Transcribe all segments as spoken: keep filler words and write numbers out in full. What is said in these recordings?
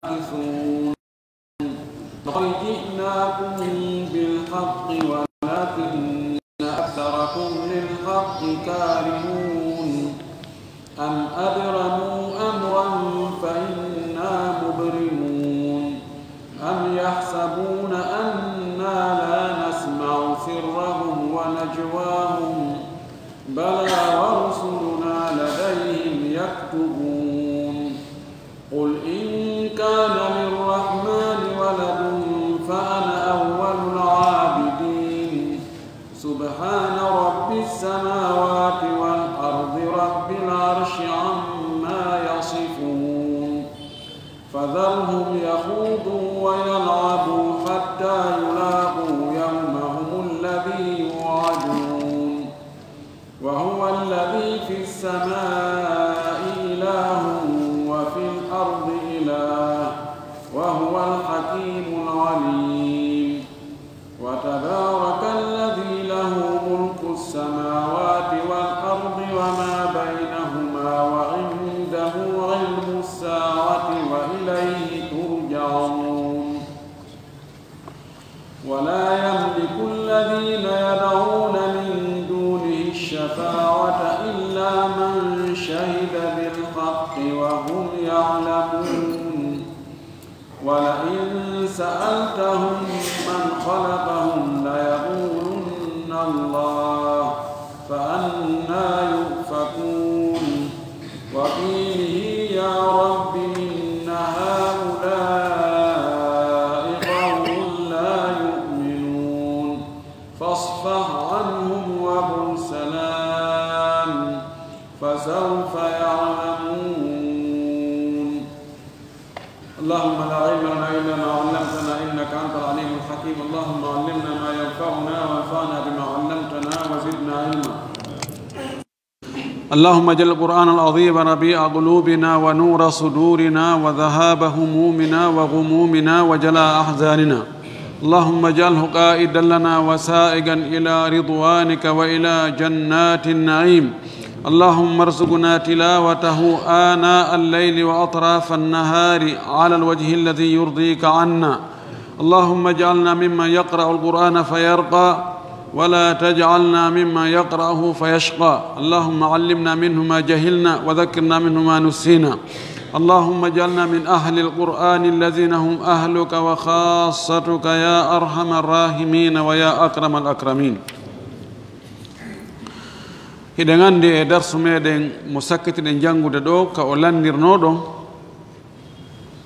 يبعثون. لقد جئناكم بالحق ولكن أكثركم للحق كارهون. أم أبرموا أمرا فإنا مبرمون. أم يحسبون أنا لا نسمع سرهم ونجواهم؟ بلى ورسلنا لديهم يكتبون. قل إن كان للرحمن ولد فأنا أول العابدين. سبحان رب السماوات والأرض رب العرش عما يصفون. فذرهم يخوضوا ويلعبوا حتى يلاقوا يومهم الذي يوعدون. وهو الذي في السماء إله وفي الأرض إله وهو الحكيم العليم. وتبارك الذي له ملك السماوات والأرض وما بينهما وعنده علم الساعة وإليه ترجعون. ولا يملك الذين يدعون من دونه الشفاعة إلا من شهد بالحق وهم يعلمون. ولئن سألتهم من خلقهم ليقولن الله فأنى يؤفكون. وقيله يا رب إن هؤلاء قوم لا يؤمنون. فاصفح عنهم وقل سلام. فسوف يعلمون. اللهم لا علم لنا إلا ما علمتنا إنك أنت العليم الحكيم. اللهم علمنا ما ينفعنا وانفعنا بما علمتنا وزدنا علما. اللهم اجعل القرآن العظيم ربيع قلوبنا ونور صدورنا وذهاب همومنا وغمومنا وجلاء أحزاننا. اللهم اجعله قائدا لنا وسائقا إلى رضوانك وإلى جنات النعيم. اللهم ارزقنا تلاوته آناء الليل وأطراف النهار على الوجه الذي يرضيك عنا. اللهم اجعلنا ممن يقرأ القرآن فيرقى، ولا تجعلنا ممن يقرأه فيشقى. اللهم علمنا منه ما جهلنا، وذكرنا منه ما نسينا. اللهم اجعلنا من أهل القرآن الذين هم أهلك وخاصتك يا أرحم الراحمين ويا أكرم الأكرمين. Hiɗen anndi e darsu meɗen mo sakkitiɗen janngude ɗo, ka o lanndirnoo ɗon,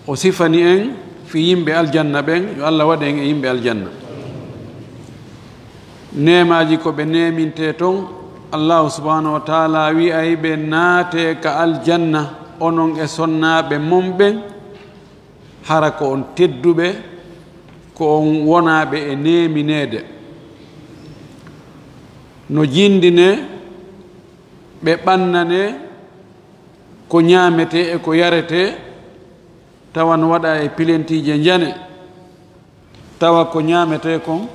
o sifani en fii yimɓe aljanna ɓen, yo Allah waɗu en e yimɓe aljanna. Neemaaji ko ɓe neemintee ton, Allaahu subhaanahu wa taala wi'ay ɓe, "Naatee ka aljanna, onon e sonnaaɓe mon ɓen, hara ko on tedduɓe, ko on wonaaɓe e neemineede." No jindinee, ɓe ɓannanee ko ñaametee e ko yaretee, tawa no waɗaa e pilentiije njane, tawa ko ñaametee kon.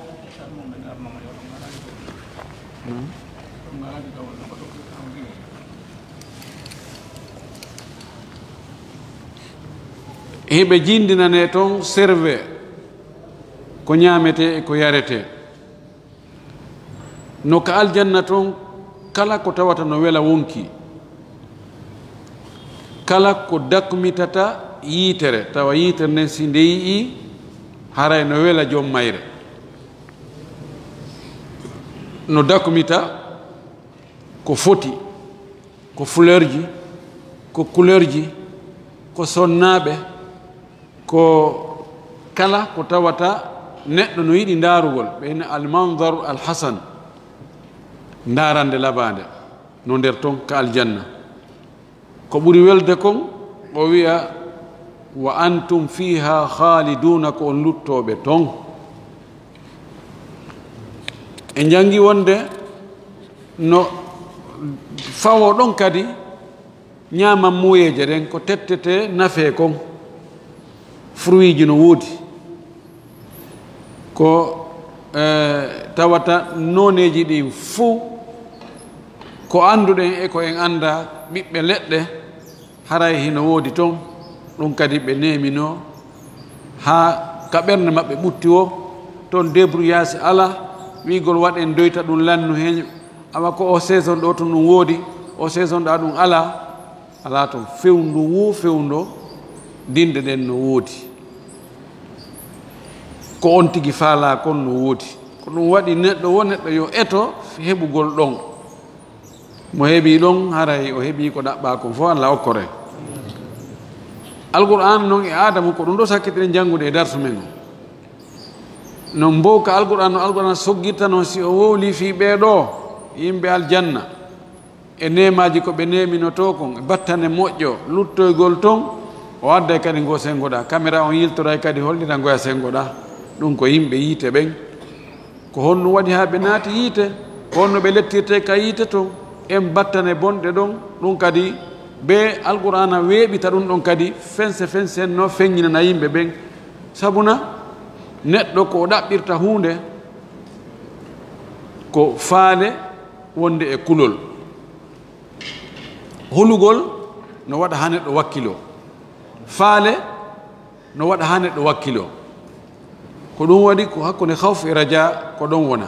Hiɓe jindinanee ton serve ko ñaametee e ko yaretee. No ka aljanna ton, kala ko tawata no wela wonkii, kala ko dakmitata yiitere, tawa yiitere nden si nde yi'ii, haray no wela jom mayre. No dakmita ko foti, ko fleurji, ko couleurji, ko sonnaaɓe, ko kala ko tawata neɗɗo no yiɗi ndaarugol, ɓe ina almanzaru alhasan, ndaarande labaande, no nder ton ka aljanna. Ko ɓuri welde kon, o wi'a, "Wa antum fiha khaliduna," ko on luttooɓe ton. En janngi wonde no fawoo ɗon kadi, ñaaman muuyeeje ɗen ko tettetee nafee kon, fruitji no woodi, ko, eh, tawata nooneeji ɗin fuu, ko annduɗen e ko en anndaa, ɓiɓɓe leɗɗe, haray hino woodi ton, ɗum kadi ɓe neeminoo, haa ka ɓernde maɓɓe ɓutti o, toon débrouillage alaa, wi'gol waɗen doyta ɗum lannu heen, awa ko o saison ɗo toon ɗum woodi, o saison ɗa ɗum alaa, alaa toon. Fewndu wo fewndo, dinde ɗen no woodi. Ko on tigi faalaa kon no woodi. Ko ɗum waɗi neɗɗo wo neɗɗo yo eto heɓugol ɗon. Mo heɓi ɗon, haray o heɓi ko ɗaɓɓa kon fof, Allah okkore. Alqur'an non e aadamu ko ɗum ɗo sakkitiɗen janngude e darsu men o. No mbowka Alqur'an no Alqur'an soggirta non si o wowli fii ɓee ɗoo yimɓe aljanna e neemaaji ko ɓe neeminotoo kon e battane moƴƴo luttoygol ton, o adday kadi ngo senngo ɗa. Kamera on yiltoray kadi hollira ngoya senngo ɗa. Ɗum ko yimɓe yiite ɓen. Ko honɗum waɗi haa ɓe naati yiite? Ko honno ɓe lettirtee ka yiite ton? En battane bonɗe ɗon, ɗum kadi bee Alqur'aana weeɓita ɗum ɗon kadi fense fensen no feññinana yimɓe ɓen. Sabuna neɗɗo ko o ɗaɓɓirta huunde ko faale wonde e kulol. Hulugol no waɗa haa neɗɗo wakkiloo. Faale no waɗa haa neɗɗo wakkiloo. Ko ɗum waɗi ko hakkunde khawf e raja ko ɗon wona.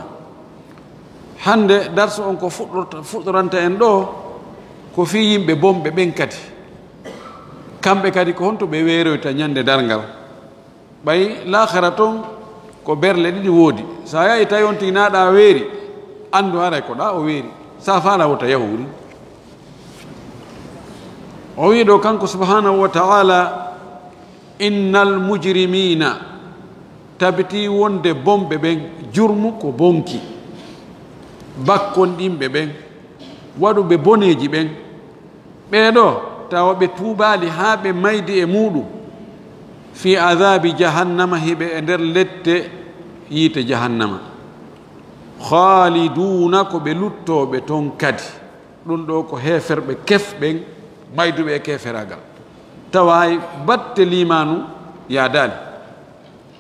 Hannde darsu on ko fuɗɗorta-, fuɗɗoranta en ɗo ko fii yimɓe bonɓe ɓen kadi. Kamɓe kadi ko honto ɓe weeroyta ñande darngal. Ɓay laakhara ton ko berle ɗiɗi woodi. Sa yahi tawi on tigi na ɗa weeri, anndu haray ko ɗa o weeri. Sa faala wota yahu wuri. O wi'i ɗo kanko subhanahu wa ta'ala, "Innal mujrimina", tabiti wonde bonɓe ɓen, jurmu ko bonki, bakkonɗinɓe ɓen, waɗuɓe boneeji ɓen, ɓee ɗoo tawa ɓe tuubaali haa ɓe maydi e muuɗum, "fi adaabi jahannama", hiɓe e nder lette yiite jahannama. "Khaaliduuna", ko ɓe luttooɓe ton kadi. Ɗum ɗo ko heeferɓe kef ɓen, mayduɓe e keeferaagal. Tawa hay batte liimaanu yaadaali.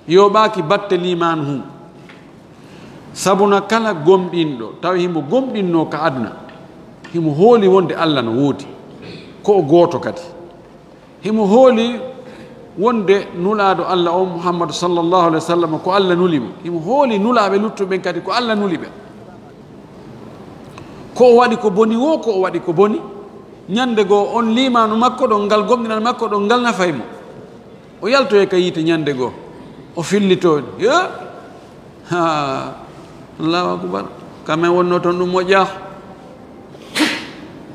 Yoɓaaki batte liimaanu hun. Sabuna kala gomɗinɗo, tawi himo gomɗinnoo ka aduna, himo hooli wonde Allah no woodi, ko o gooto kadi. Himo hooli wonde Nulaaɗo Allah on, Muhammadu sallallahu alaihi wa sallam, ko Allah nuli mo. Himo hooli nulaaɓe luttuɓe ɓen kadi ko Allah nuli ɓe. Ko o waɗi ko boni woo, ko o waɗi ko boni. Ñande goo, on liimaanu makko ɗon, ngal gomɗinal makko ɗon, ngal nafay mo. O yaltoyay ka yiite ñande goo. O fillitoo. Yo! Ha! Allahu akbar. Kamen wonno ton ɗum moƴƴa.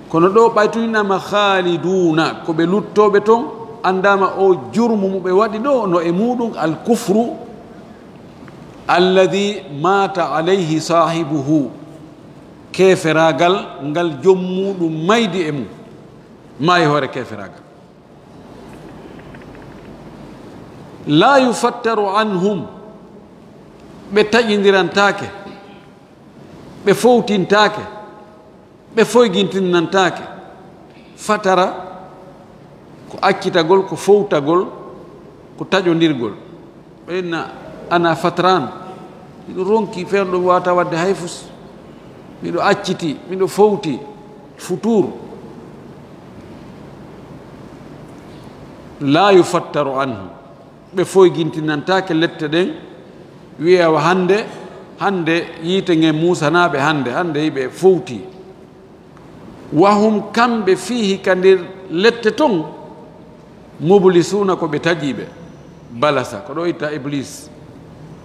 Kono ɗo ɓaytuninama khaaliduuna, ko ɓe luttooɓe ton, anndaama o jurmu mo ɓe waɗi ɗo, no e muuɗum al kufru, alladhi maata alayhi saahibuhu. Keeferaagal ngal jom muuɗum maydi e mum. Maayi hoore keeferaagal. Laa yufattaru anhum, ɓe taƴindirantaake, ɓe fowtintaake, ɓe foygintinnantaake. Fatara ko accitagol, ko fowtagol, ko taƴondirgol. Ɓe inna ana fatran, miɗo ronki feewɗo mi waawata waɗde hay fus. Miɗo acciti, miɗo fowti, futur. Laa yufattaru anhu. Ɓe foygintinantaake lette ɗen, wi'a wa hannde, hannde yiite ngen muusanaaɓe hannde, hannde hiɓe fowti. Wa hum, kamɓe, fiihi, ka nder lette ton, mublisuuna, ko ɓe taƴiiɓe. Balasa, ko ɗo itta Iblis.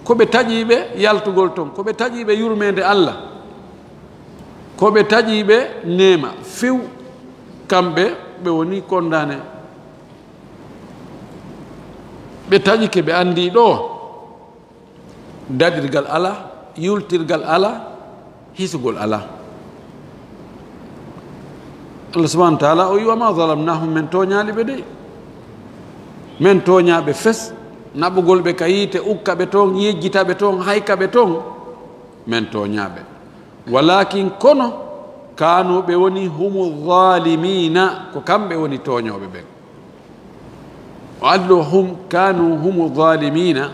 Ko ɓe taƴiiɓe yaltugol ton, ko ɓe taƴiiɓe yurmeende Allah, ko ɓe taƴiiɓe neema. Few kamɓe, ɓe woni kondaane. Ɓe taƴike, ɓe anndi ɗo. Daɗirgal alaa, yultirgal alaa, hisugol alaa. Allah subhanahu wa taala o wi, "Wa ma zalamnahum", men tooñaali ɓe de. Men tooñaaɓe fes, naɓugol ɓe ka yiite, ukka ɓe toon, yejjita ɓe toon, hayka ɓe toon, men tooñaaɓe. Walakin, kono, kaanu, ɓe woni, humu zaalimiina, ko kamɓe woni tooñooɓe ɓen. O addi ɗo hum, kaanu humu zaalimiina.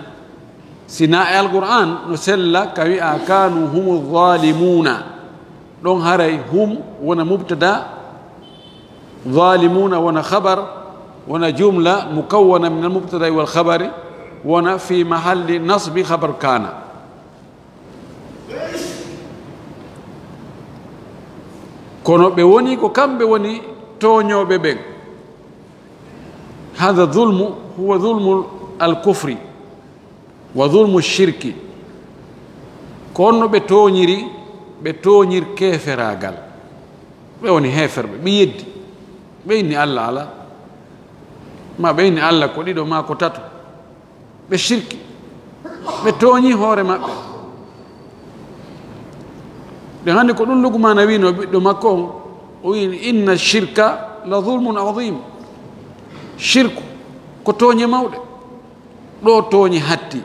Si na e Alqur'aan no sella ka wi'a kaanu humu zaalimuuna. Ɗon haray hum wona mubtada, zaalimuuna wona khabar, wona jumla mukawwana min al-mubtada'i wal khabari. wona fi mahalli nasbi khabar kana. Kono ɓe woni ko kamɓe woni tooñooɓe ɓen. Hada zulmu huwa zulmu al kufri wa zulmu shirki. Ko on no ɓe tooñiri, ɓe tooñir keeferaagal. Ɓe woni heeferɓe, ɓe yeddi. Ɓe inni Allah ala, ma ɓe inni Allah ko ɗiɗo ma ko tato. Ɓe shirki, ɓe tooñi hoore maɓɓe. Ɗen hannde ko ɗum Lukmaana wiino ɓiɗɗo makko on, o wi'i, "Inna shirka la zulmun azim." Shirku ko tooñe mawɗe. Ɗo tooñe hatti.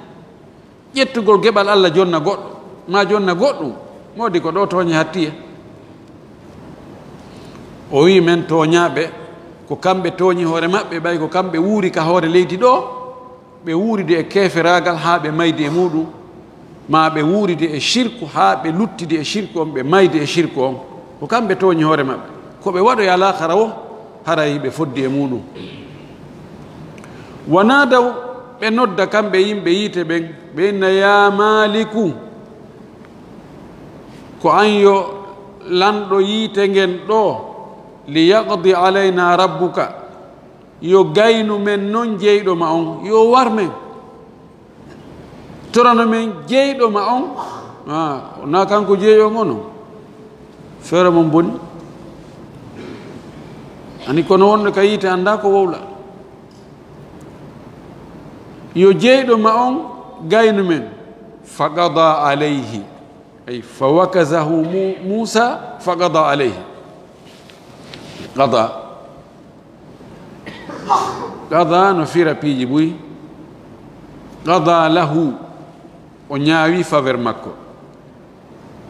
Ƴettugol geɓal Allah jonna goɗɗo, ma jonna goɗɗum, mo di ko ɗo tooñe hatti e. O wi'i, "Men tooñaaɓe, ko kamɓe tooñi hoore maɓɓe, ɓay ko kamɓe wuuri ka hoore leydi ɗo." Ɓe wuuridi e keeferaagal haa ɓe maydi e muuɗum, maa ɓe wuuridi e shirku haa ɓe luttidi e shirku on, ɓe maydi e shirku on. Ko kamɓe tooñi hoore maɓɓe. Ko ɓe waɗoya laakara wo, haray ɓe foddi e muuɗum. Wa naadaw, ɓe nodda kamɓe yimɓe yiite ɓen, ɓe inna, "Yaa Maaliku, ko an yo lanɗo yiite ngen ɗo, li yaqdi alayna rabbuka." Yo gaynu men non jeyɗo ma on, yo war men. Torano men jeyɗo ma on. Ah, na kanko jeyɗo on ono. Feere mon boni. Ani kono wonɗo ka yiite annda ko wowla. Yo jeyɗo ma on gaynu men. Faqada alayhi. Ay, fa wakazahu Mu-, Muusa, fa qada alayhi. Qada. Qada no fira piiji buy. Qada lahu, o ñaawi faveur makko.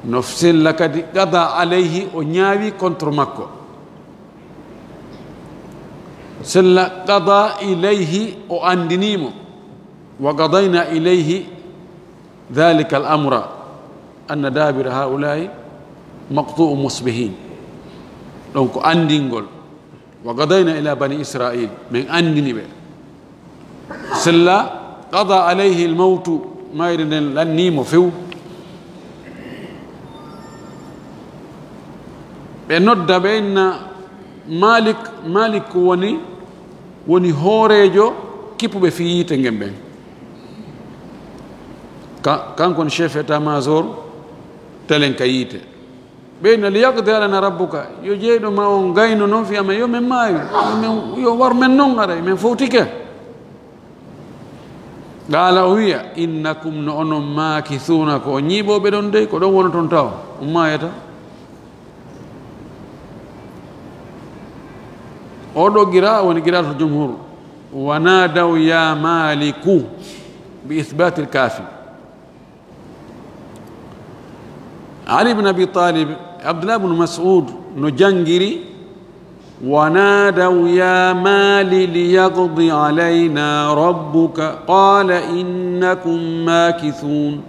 No sella kadi, qada alayhi, o ñaawi contre makko. Sella, qada ilayhi, o anndinii mo. Wa qadayna ilayhi dhalika al-amra anna dabira haula'i maqtu'u musbihin. Donc, anndingol. Wa qadayna ila bani Israil, men anndini ɓe. Sella qada alayhi al-mawtu, mayre nden lannii mo few. Ɓe nodda ɓe inna Malik, Malik ko woni, woni hooreejo kippuɓe fii yiite ngen ɓen. Ka-, kanko woni chef état-major telen ka yiite. Ɓe inna, "Li yaqdi alana rabbuka, yo jeyɗo ma on gayno non fii amen, yo men maayu, yo men, yo war men non, aray men fowtike." Qaala, o wi'a, "Innakum, no onon, maakisuuna, ko on ñiiɓooɓe ɗon dey, ko ɗon wonoton taw, on maayata." O ɗo qira woni qiraatul jumhur. Wa naadaw ya Maaliku bi isbaatil kaafi. Ali ibn Abi Talib, Abdullah ibn Mas'ud no janngiri, "Wa naadaw ya Mali liyaqdi alayna rabbuka, qala innakum makithun."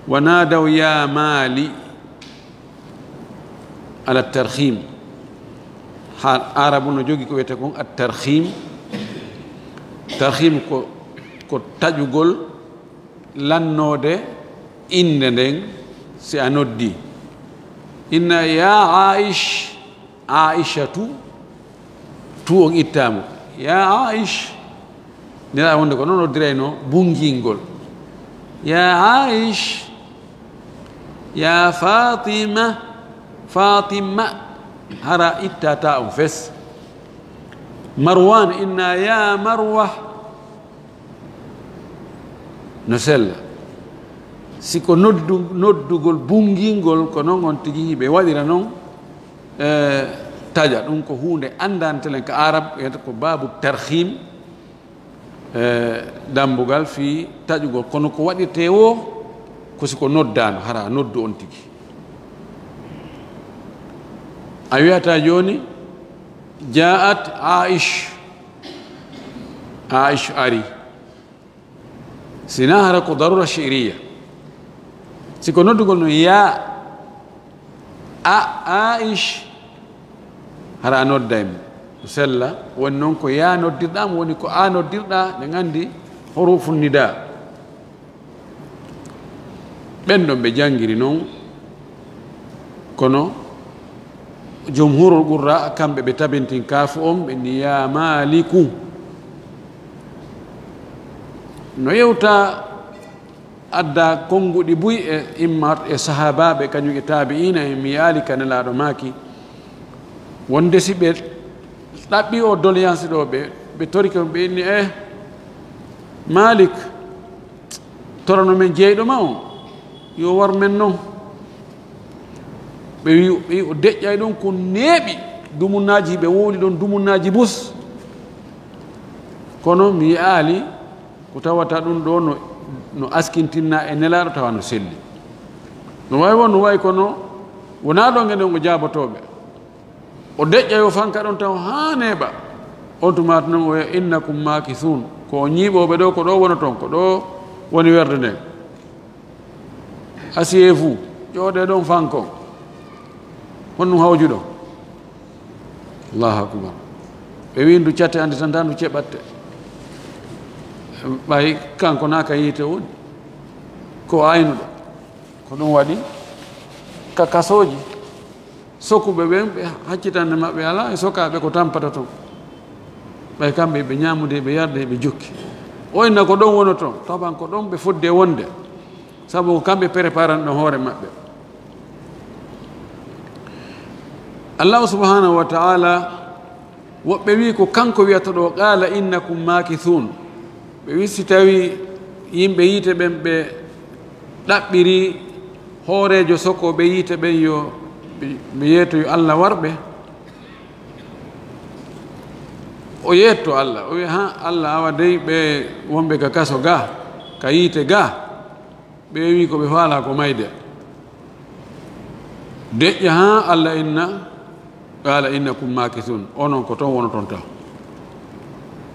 Wa naadaw ya Mali. Ala tarhim. Ha, Arabu no jogi ko wiyete kon at tarhim. Tarhim ko, ko taƴugol lannoode innde nden si a noddi. Inna ya Aish, Aishatu, tu on ittaamo. Ya Aish, nira wonde ko non noddirayno bungingol. Ya Aish, ya Fatima, Fatima, hara ittata on fes. Marwan, inna ya Marwa, no sella. Si ko noddu-, noddugol bungingol, ko non on tigi ɓe waɗira non, eh, taƴa. Ɗum ko huunde anndantelen ka Arab, wiyata ko baabu tarhim, eh, dambugal fii taƴugol. Kono ko waɗirtee woo, ko si ko noddaano, hara noddu on tigi. A wiyata jooni, "Jaat Aish." Aish ari. Sina hara ko darura shi'riya. Si ko noddugol no ya, a, Aish, hara a nodday mo. Sella, woni noon ko ya noddirɗaa mo, woni ko a noddirɗaa, ɗen anndi Hurufu nida. Ɓen ɗon ɓe janngiri non, kono jumhurul qurra, kamɓe ɓe tabintin kaafu on, ɓe ni, "Ya Maaliku." No yewta adda konnguɗi buy e immat e sahaabaaɓe, kañum e taabi'iina en, mi yaali ka Nelaaɗo maaki, wonde si ɓe ɗaɓɓi o doléance ɗo, ɓe, ɓe torike, ɓe inni, "Eh, Maalik, torano men jeyɗo ma on, yo war men non." Ɓe wi, ɓe wi o deƴƴay ɗon ko neeɓi, dumunnaaji, ɓe wowli ɗon dumunnaaji bus. Kono mi yi'aali ko tawata ɗum ɗo no, no askintinna e Nelaaɗo, tawa no selli. No wawi won, no wawi, kono wonaa ɗon e ɗon o jaabotooɓe. O deƴƴa yo fanka ɗon taw haa neeɓa. On tuma non o wi'a, "Innakum makithun." Ko o ñiiɓooɓe ɗo, ko ɗo wonoton, ko ɗo woni werde nden. Asseyez-vous, jooɗee ɗon fankon. Honɗum hawjuɗon? Allahu akbar. Ɓe wi ndu cate ande tan, tan ndu ceɓatte. Ɓay kanko na ka yiite woni. Ko aynuɗo. Ko ɗum waɗi ka kasooji. Sokuɓe ɓen, ɓe haccitande maɓɓe alaa, e sokaaɓe ko tampata ton. Ɓay kamɓe ɓe ñaamude, ɓe yarde, ɓe jokki. O inna ko ɗon wono ton, taban ko ɗon ɓe fodde wonde. Sabu ko kamɓe préparan ɗon hoore maɓɓe. Allahu subhanahu wa ta'ala, woɓɓe wi ko kanko wiyata ɗo, "Qala innakum makithun." Ɓe wi si tawi yimɓe yiite ɓen ɓe ɗaɓɓiri hooreejo sokooɓe yiite ɓen yo ɓe, ɓe yeeto yo Allah warɓe. O yeetto Allah, o wi, "Ha, Allah, awa dey ɓe wonɓe ka kaso ga, ka yiite ga." Ɓe wi ko ɓe faala ko mayde. Deƴƴa haa Allah inna, qala innakum makithun. Onon ko ton wonoton taw.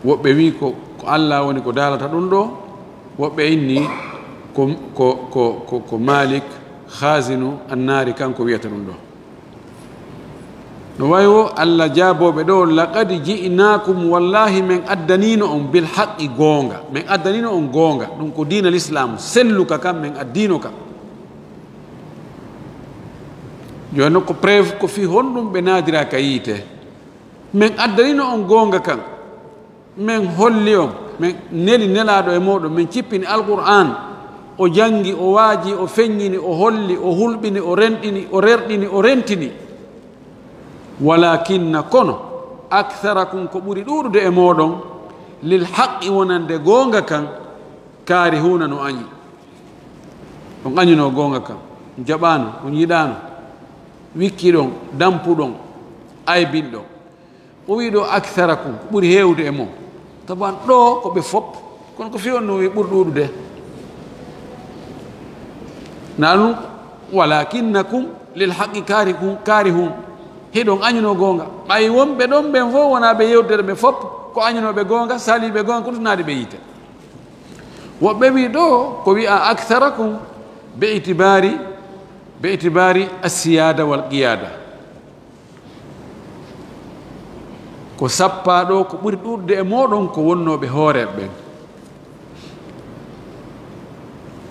Woɓɓe wi ko, ko Allah woni ko daalata ɗum ɗo. Woɓɓe inni ko, ko, ko, ko, ko Malik, khazinu annaari, kanko wiyata ɗum ɗo. No wayi wo Allah jaabooɓe ɗo, "Laqad ji'naakum, wallahi men addaniino on, bil haqqi, goonga. Men addaniino on goonga." Ɗum ko diina l'islam, selluka kan men addiino ka. Jooni ko preuve ko fii honɗum ɓe naadira ka yiite. Men addaniino on goonga kan. Men holli on, men neli nelaaɗo e mooɗon, men cippini Alqur'aan. O janngi, o waaji, o feññini, o holli, o hulɓini, o renɗini, o rerɗini, o rentini. Walakinna, kono, aktharakum, ko ɓuri ɗuuɗude e mooɗon, lil haqqi, wonande goonga kan, kaarihuuna, no añi. On añuno goonga kan, jaɓaano, on yiɗaano, wikkiɗon, dampuɗon, aybinɗon. O wi ɗo, "Aktharakum", ɓuri heewde e mon. Taban ɗo ko ɓe fop, kono ko fii on no wi ɓuri ɗuuɗude. Na ɗum, "Walakinnakum lil haqqi kaarihun, kaarihun." Hiɗon añuno goonga. Ɓay wonɓe ɗon ɓen fof wonaa ɓe yewtere ɓe fop, ko añunooɓe goonga, saliiɓe goonga, ko tunaade ɓe yiite. Woɓɓe wi ɗo ko wi'a aktharakum be itibaari, be itibaari assiyaada wal qiyaada. Ko sappaa ɗo ko ɓuri ɗuuɗude e mooɗon ko wonnooɓe hooreeɓe ɓen,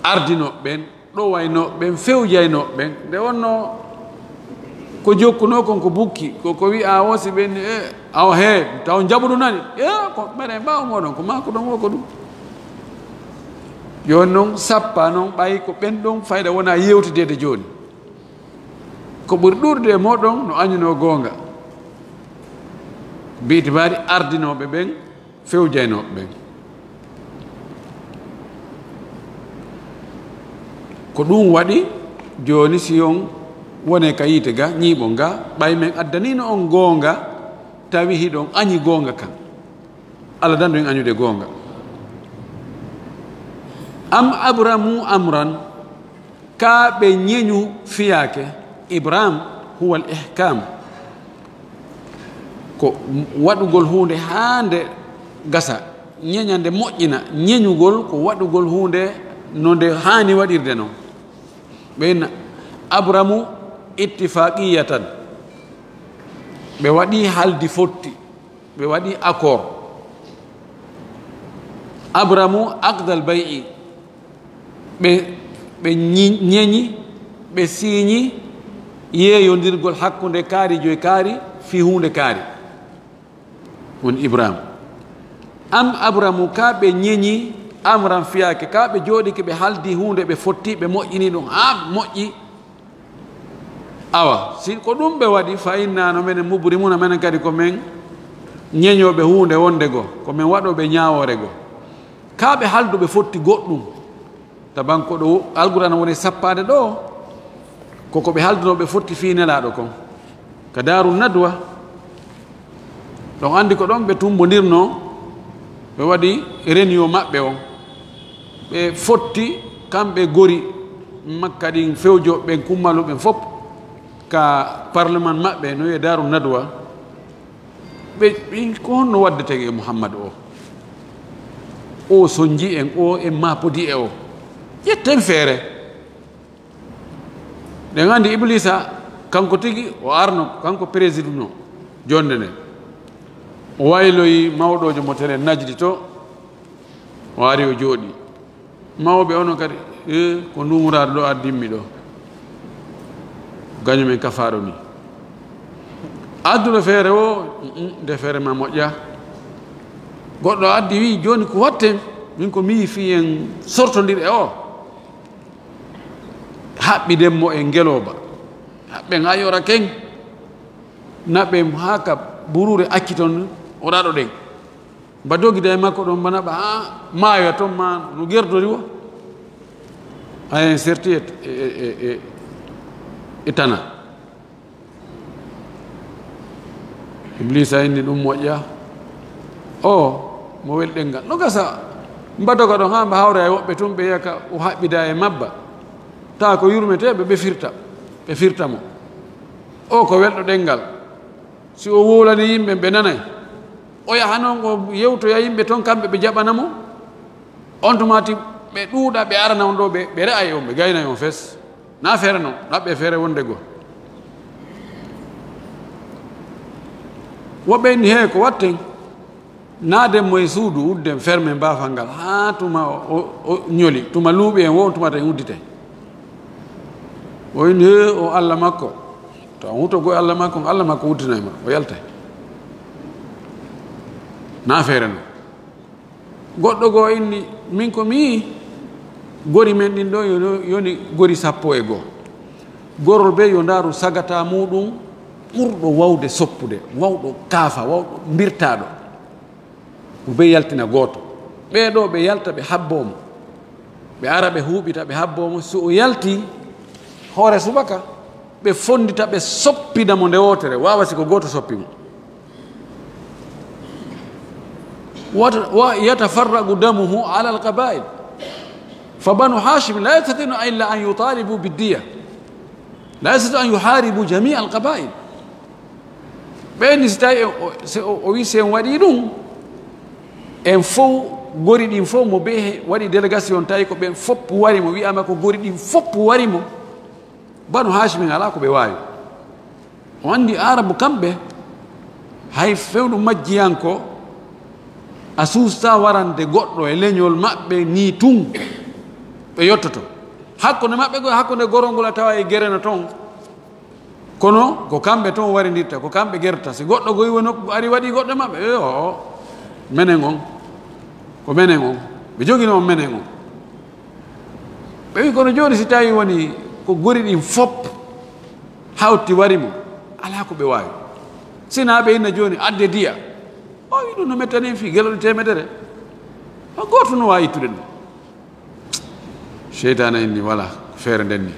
ardinooɓe ɓen, ɗowaynooɓe ɓen, fewjaynooɓe ɓen. Nde wonnoo ko jokkunoo kon ko bukki, ko, ko wi'aa wo si ɓen, e, awa hee, taw njaɓudu nani. E, ko meren ɓaawo mooɗon, ko maakuɗon wo ko ɗum. Jooni non, sappaa non, ɓay ko ɓen ɗon fayda wonaa yewtideede jooni. Ko ɓuri ɗuuɗude e mooɗon no añunoo goonga. Bi itibaari ardinooɓe ɓen, fewjaynooɓe ɓen. Ko ɗum waɗi jooni si on wone ka yiite ga, ñiiɓon ga, ɓay men addaniino on goonga, tawi hiɗon añi goonga kan. Allah dandu en añude goonga. Am abramu amran, ka ɓe ñeñu fiyaake, ibram huwa al ihkam, ko waɗugol huunde haa nde gasa, ñeña nde moƴƴina, ñeñugol ko waɗugol huunde no nde haani waɗirde non. Ɓe inna abramu ittifaqiyatan, ɓe waɗi haldi fotti. Ɓe waɗi accord. Abramu aqdal bay'i, ɓe, ɓe ñi-, ñeñi, ɓe siiñi yeeyondirgol hakkunde kaari joy kaari fii huunde kaari. Woni Ibrahim. Am abramu, ka ɓe ñeñi, amran fiyaake, ka ɓe jooɗike, ɓe haldi huunde, ɓe fotti, ɓe moƴƴini ɗum haa moƴƴi. Awa, si ko ɗum ɓe waɗi, fa inna no menen mubrimuna, menen kadi ko men ñeñooɓe huunde wonde goo, ko men waɗooɓe ñaawoore goo. Ka ɓe haldu ɓe fotti goɗɗum, taban ko ɗo Alqur'aana woni sappaade ɗo, ko ko ɓe haldunoo ɓe fotti fii Nelaaɗo kon. Ka Daaru Nadwa, ɗon anndi ko ɗon ɓe tumbondirnoo, ɓe waɗi réunion maɓɓe on. Ɓe fotti, kamɓe gori Makka ɗin fewjo ɓen kummalu ɓen fof ka parlement maɓɓe, no wi'e Daaru Nadwa. Ɓe, ɓe, ko honno waddetee e Muhammad o? O sonji en, o en maapodi e o. Ƴetten feere. Ɗen anndi Iblisa, kanko tigi, o arno, kanko président no jonde nde. O wayloyi mawɗoojo mo tele Najdi to, o ari o jooɗi. Mawɓe onon kadi, e, ko nduumuraade ɗo addimmi ɗo. Gaño men kafaaɗo ni. Adduɗo feere o, mm, mm, nde feere ma moƴƴa. Goɗɗo addi wi, jooni ko watten, min ko mi fii en sortondir e o. Haɓɓiden mo e ngelooba. Haɓɓen ayora ken. Naɓɓen haa ka buruure acci ton, o ɗaɗo ɗen. Mba dogida e makko ɗon, mba naɓa haa maayoya ton, ma no gerdori wo. Ayen serti e, e, e, e, e tana. Iblisa inni ɗum moƴƴa. O, mo wel ɗenngal. No gasa, mba doga ɗon haa mba hawra e woɓɓe tun, ɓe yi'a ka o haɓɓida e mabba. Taa ko yurmeteeɓe, ɓe firta. Ɓe firta mo. O ko welɗo ɗenngal. Si o wowlani yimɓe, ɓe nanay. O yaha non, o yewtoya yimɓe ton, kamɓe ɓe jaɓana mo. On tuma ti ɓe ɗuuɗa, ɓe arana on ɗo, ɓe, ɓe re'ay on, ɓe gaynay on fes. Na feere non, ɗaɓɓe feere wonde goo. Woɓɓe inni, "Hee, ko watten?" Naaden mo e suudu, udden, fermen baafal ngal, haa tuma o, o, o ñoli, tuma luuɓi en wo, on tuma ta en udditay. O inni, "Hee, o Alla makko." Taw on huto go e Alla makko, Alla makko uddinay mo, o yaltay. Na feere non. Goɗɗo goo inni, "Min ko mi yi'i, gori men ɗin ɗo yoni, yoni gori sappo e goo. Gorol bee yo ndaaru sagata muuɗum ɓurɗo wawde soppude, wawɗo kaafa, wawɗo mbirtaaɗo. Mo bee yaltina gooto. Ɓee ɗoo ɓe yalta ɓe habboo mo. Ɓe ara ɓe huuɓita ɓe habboo mo. Si o yalti hoore subaka, ɓe fonndita ɓe soppina mo nde wootere. Waawa si ko gooto soppi mo." Wata-, wa yatafarraqu damuhu ala alqabail. Fa banu Hashim la yastati'una illa an yutalibu biddiya. La yastati'u an yuharibu jami alqabail. Ɓe ni si tawi en, o, se o, o wi si en waɗi ɗum, en fow, gori ɗin fow mo be he-, waɗi délégation, tawi ko ɓen fopp wari mo, wiyama ko gori ɗin fopp wari mo. Banu Hashim en alaa ko ɓe waawi. O anndi Arabu kamɓe, hay fewndo majjiyanko, a suusta warande goɗɗo e leñol maɓɓe ni tun, ɓe yottoto. Hakkunde maɓɓe ko hakkunde gorol ngol a tawa e gereno ton. Kono ko kamɓe ton warindirta, ko kamɓe gerta. Si goɗɗo goy woni ari waɗi goɗɗo maɓɓe, e o, menen on, ko menen on. Ɓe jogino on menen on. Ɓe wi, kono jooni si tawi woni ko gori ɗin fop hawti wari mo, alaa ko ɓe waawi. Sina ɓe inna jooni adde diya. O wi ɗum no mettani en fii gelol temedere. Ko gooto no waawi ittude ɗum. Seytaane inni, wala, ko feere nden ni.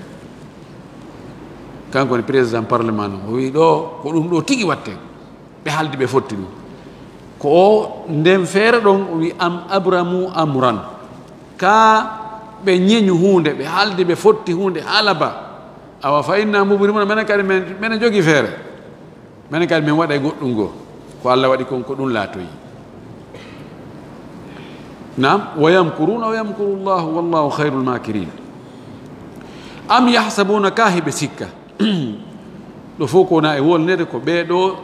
Kanko woni président parlement non. O wi ɗo, ko ɗum ɗo tigi watte. Ɓe haldi ɓe fotti ɗum. Ko o nden feere ɗon, o wi, "Am abramu amran." Ka ɓe ñeñu huunde, ɓe haldi ɓe fotti huunde halaba. Awa fa inna mubrimuna, menen kadi men, menen jogi feere. Menen kadi men waɗa e goɗɗum goo. Ko Allah waɗi kon, ko ɗum laatoyi. Naam, wa yamkuruna wa yamkuru Allahu wallahu khayrul makirin. Am yahsabuna, ka hiɓe sikka. Ɗo fof ko wona e wolnede ko ɓee ɗoo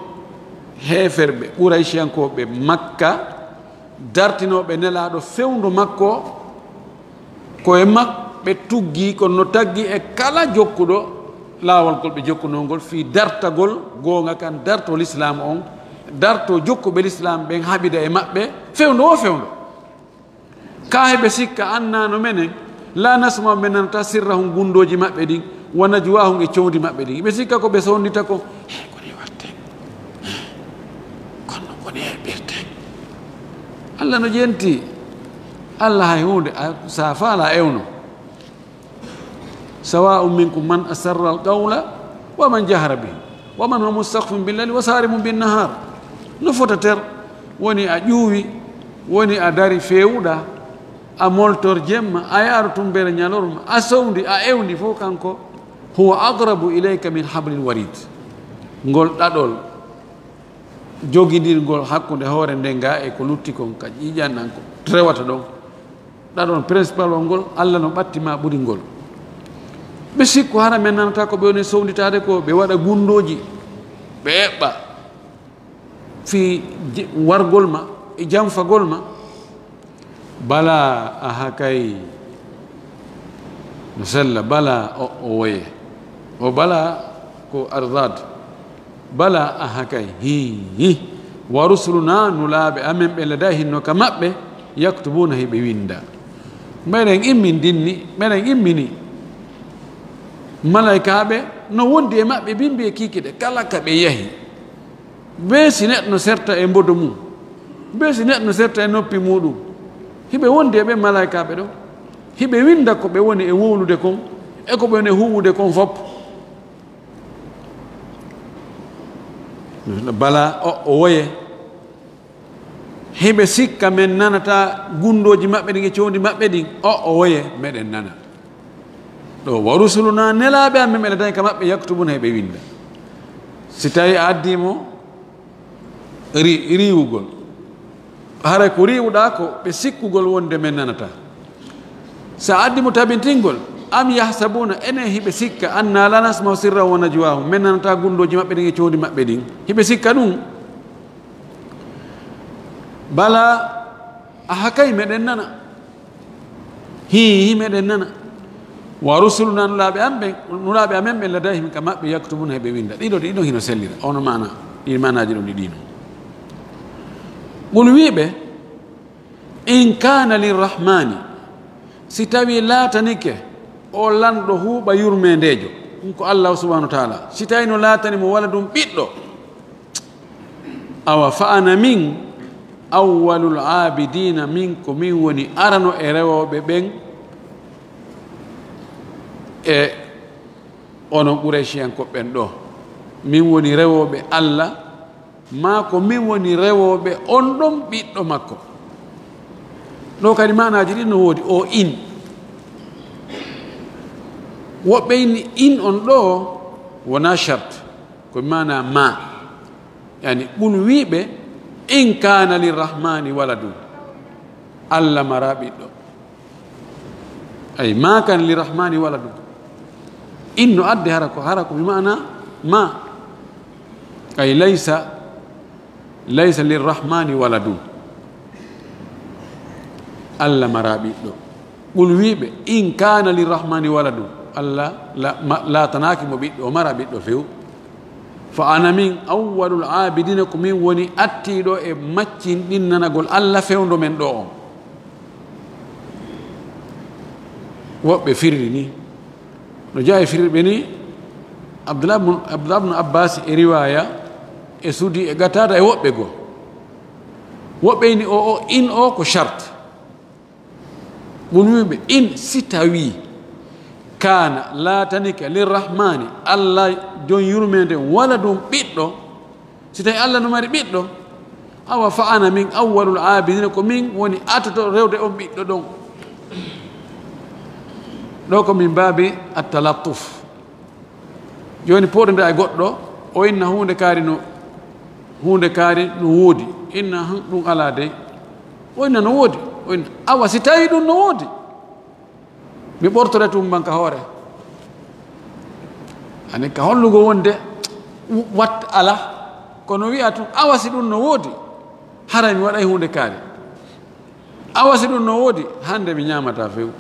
heeferɓe Qurayshiyankooɓe Makka, dartinooɓe nelaaɗo fewndo makko, ko e maɓɓe tuggi, kono no taggi e kala jokkuɗo laawol ngol ɓe jokkunoo ngol fii dartagol goonga kan, darto lislaam on, darto jokkuɓe lislaam ɓen, haɓida e maɓɓe fewndo o fewndo. Kaa hiɓe sikka annaa no menen, laa nasma'u, men nanataa sirrahum, gunndooji maɓɓe ɗin, wa najwaahum, e cowndi maɓɓe ɗin. Hiɓe sikka ko ɓe sowndita ko, "He, ko nii waɗten? Kono ko nii heɓirten?" Allah no jenti. Allah hay huunde, a, sa faala ewno. "Sawaa'un minkum man asarra al-qawla wa man jahara bihi wa man huwa mustaqfin bil layli wa saarimun bin nahaar." No fota ter, woni a ƴuwi, woni a dari feewuɗa, a moltor jemma, a yaaru tumbere ñalorma, a sowndi, a ewndi fof kanko, "huwa aqrabu ilayka min hablil warid." Ngol ɗaɗol jogindirgol hakkunde hoore nden ga e ko lutti kon ka ƴiiƴan ɗan ko rewata ɗon. Ɗaɗon principal on ngol, Allah no ɓatti ma ɓuri ngol. Ɓe sikku hara men nanata ko ɓe woni sownditaade ko, ɓe waɗa gunndooji, ɓe eɓɓa fii je-, wargol ma e janfagol ma. Bala, aha kay. No sella, bala, o, o woye. O bala ko arzad. Bala, aha kay. Hi, hi. Wa rusuluna, nulaaɓe amen ɓe laday hinno ka maɓɓe, yaktubuna, hiɓe winda. Meɗen immindinni, meɗen immini. Malaykaaɓe no wondi e maɓɓe bimbi e kiikiɗe, kala ka ɓe yahi. Bee si neɗɗo no serta e mbodo mum, bee si neɗɗo no serta e noppi muɗum, hiɓe wondi e ɓen malaykaaɓe ɗon. Hiɓe winda ko ɓe woni e wowlude kon, e ko ɓe woni e huuwude kon fof. Bala, o, o woye. Hiɓe sikka men nanata gunndooji maɓɓe ɗin e cowndi maɓɓe ɗin. O, o woye, meɗen nana. Ɗo, wa rusuluna, nelaaɓe amen, ɓe laday ka maɓɓe, yaktubuna, heɓe winda. Si tawi a addi mo ri-, riiwugol, haray ko riiwuɗaa ko ɓe sikkugol wonde men nanata. Sa addi mo tabintingol, am yahsabuna, enen hiɓe sikka, anna la nasma'u sirrahum wa najwahum, men nanata gunndooji maɓɓe ɗin e cowndi maɓɓe ɗin. Hiɓe sikka ɗum. Bala, aha kay, meɗen nana. Hi, hi, meɗen nana. Wa rusuluna, nulaaɓe am ɓen, nulaaɓe amen ɓen, ladayhim, ka maɓɓe, yaktubuna, heɓe winda. Ɗiɗo, ɗiɗo hino sellira. Ono maana, ɗi maanaaji ɗon ɗi ɗiino. Qul, wiiɓe, in kana lirrahmani, si tawi laatanike o lanɗo huuɓa yurmeendeejo, ɗum ko Allahu subhanahu wa taala, si tawi no laatani mo waladun ɓiɗɗo, awa fa ana min awwalul abidina, min ko min woni arano e rewooɓe ɓen, e onon Qurayshiyankooɓe ɓen ɗo, min woni rewooɓe Allah, maa ko min woni rewooɓe on ɗon ɓiɗɗo makko. Ɗo kadi maanaaji ɗin no woodi, o in. Woɓɓe inni in on ɗo wonaa shart, ko maanaa ma. Yani, qul, wiiɓe, in kana lirrahmani waladun, Allah mara ɓiɗɗo. Ay, ma kana lirrahmani waladun. In no adde hara ko, hara ko bi maana ma. Ay, laysa, laysa lirrahmani waladun. Allah mara ɓiɗɗo. Qul, wiiɓe, in kana lirrahmani waladun. Allah la-, ma-, laatanaaki mo ɓiɗɗo, o mara ɓiɗɗo few. Fa ana min awwalul abidina, ko min woni attiiɗo e maccinɗinnanagol Allah fewndo men ɗo on. Woɓɓe firri ni. No jeyaa e firriɓe ni, Abdullah ibn, Abdullah ibn Abbas e riwaaya, e Sudi, e Qatada, e woɓɓe goo. Woɓɓe ini o, o, in o ko shart. Won wiiɓe, in si tawi kana laatanike lirrahmani, Allah jon yurmeende, waladun ɓiɗɗo, si tawi Allah no mari ɓiɗɗo, awa fa ana min awwalul abidina, ko min woni attoto rewde on ɓiɗɗo ɗon. Ɗo ko min baabi at-talattuf. Jooni, pooɗondiraa e goɗɗo, o inna huunde kaari no, huunde kaari no woodi. Inna, "Han, ɗum alaa dey." O inna, "No woodi." O inna, "Awa, si tawii ɗum no woodi, mi ɓortore tun man ka hoore." Ani ka hollugo wonde wat alaa, kono wi'a tun, "Awa, si ɗum no woodi, haray mi waɗay huunde kaari." Awa si ɗum no woodi, hannde mi ñaamataa few.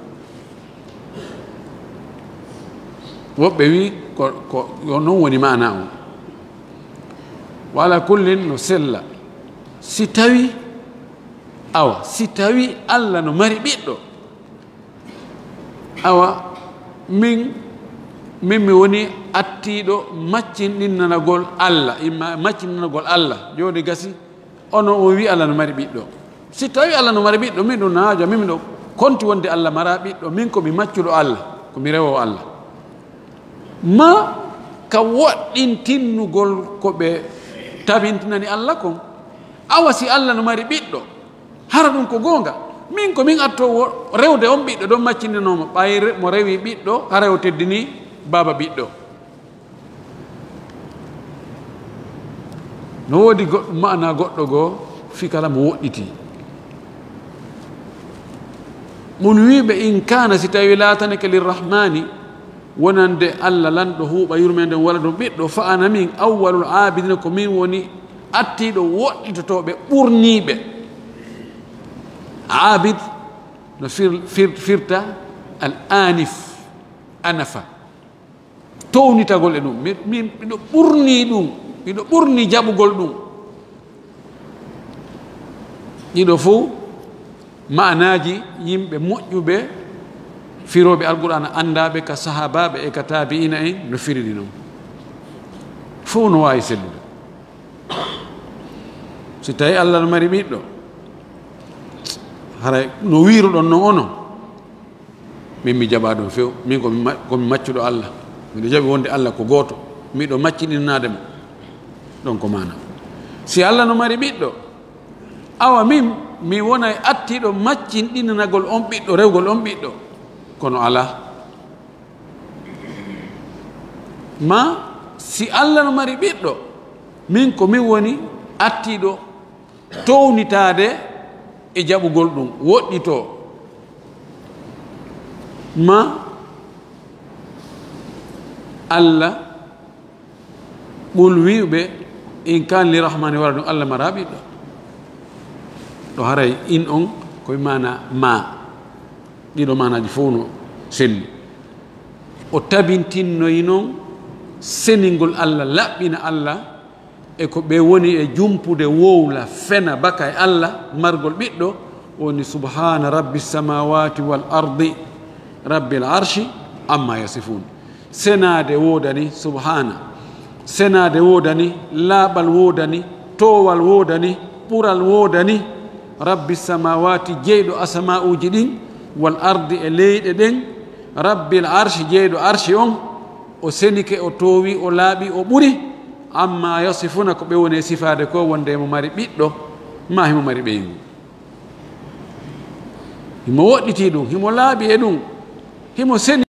Woɓɓe wi ko, ko, ko non woni maana on. Wa ala kullin, no sella. Si tawi, awa, si tawi Alla no mari ɓiɗɗo, awa, min, min mi woni attiiɗo maccinɗinnanagol Alla, imma maccinɗinnanagol Alla. Jooni gasi, ono on wi Alla no mari ɓiɗɗo. Si tawi Alla no mari ɓiɗɗo, min ɗum na haaja, min miɗo konti wonde Alla mara ɓiɗɗo, min ko mi maccuɗo Alla, ko mi rewo Alla. Ma ka woɗɗintinnugol ko ɓe tabintinani Alla kon. Awa si Alla no mari ɓiɗɗo, hara ɗum ko goonga? Min ko min attowo rewde on ɓiɗɗo ɗon maccinninoomo, ɓay re-, mo rewi ɓiɗɗo, hara o teddini baaba ɓiɗɗo. No woodi goɗ-, maana goɗɗo goo, fii kala mo woɗɗiti. Mun wiiɓe, in kaana, si tawi laatanike lirrahmaani, wonande Alla lanɗo huuɓa yurmeende on, waladun ɓiɗɗo, fa ana min awwalul aabidina, ko min woni attiiɗo woɗɗitotooɓe ɓurniiɓe. Aabid no fir-, fir-, firta al anif, anafa. Townitagol e ɗum. Mi, mi, miɗo ɓurni ɗum, miɗo ɓurni jaɓugol ɗum. Ɗiɗo fow maanaaji yimɓe moƴƴuɓe, firooɓe Alqur'aana anndaaɓe ka sahaabaaɓe e ka taabi'iina en no firiri non. Fow no waawi sellude. Si tawi Alla no mari ɓiɗɗo, haray no wiiruɗon non onon, min mi jaɓaa ɗum few. Min ko mi ma-, ko mi maccuɗo Alla. Miɗo jaɓi wonde Alla ko gooto. Miɗo macciɗinnaade mo. Ɗon ko maana. Si Alla no mari ɓiɗɗo, awa min mi wonay attiiɗo maccinɗinanagol on ɓiɗɗo, rewgol on ɓiɗɗo. Kono alaa. Ma si Alla no mari ɓiɗɗo, min ko min woni attiiɗo townitaade e jaɓugol ɗum, woɗɗitoo. Ma Alla ɓul wi'uɓe, in kaan li rahmaani wala ɗum, Alla mara ɓiɗɗo. Ɗo haray in on koye maana ma. Ɗiɗo maanaaji fof no selli. O tabintinnoyi noon seningol Alla, laɓɓina Alla e ko ɓe woni e jumpude, wowla, fena, baka e Alla margol ɓiɗɗo, woni subhaana rabbi samawati wal ardi rabbil arshi amma yasifun. Senaade woodani, subhaana. Senaade woodani, laaɓal woodani, toowal woodani, ɓural woodani. Rabbi samawati, jeyɗo asama'uuji ɗin, wal ardi, e leyɗe ɗen. Rabbil arshi, jeyɗo arshi on, o senike, o toowi, o laaɓi, o ɓuri. Amma yasifuna, ko ɓe woni e sifaade ko, wonde himo mari ɓiɗɗo, ma himo mari ɓeyngu. Himo woɗɗitii ɗum, himo laaɓi e ɗum, himo seni.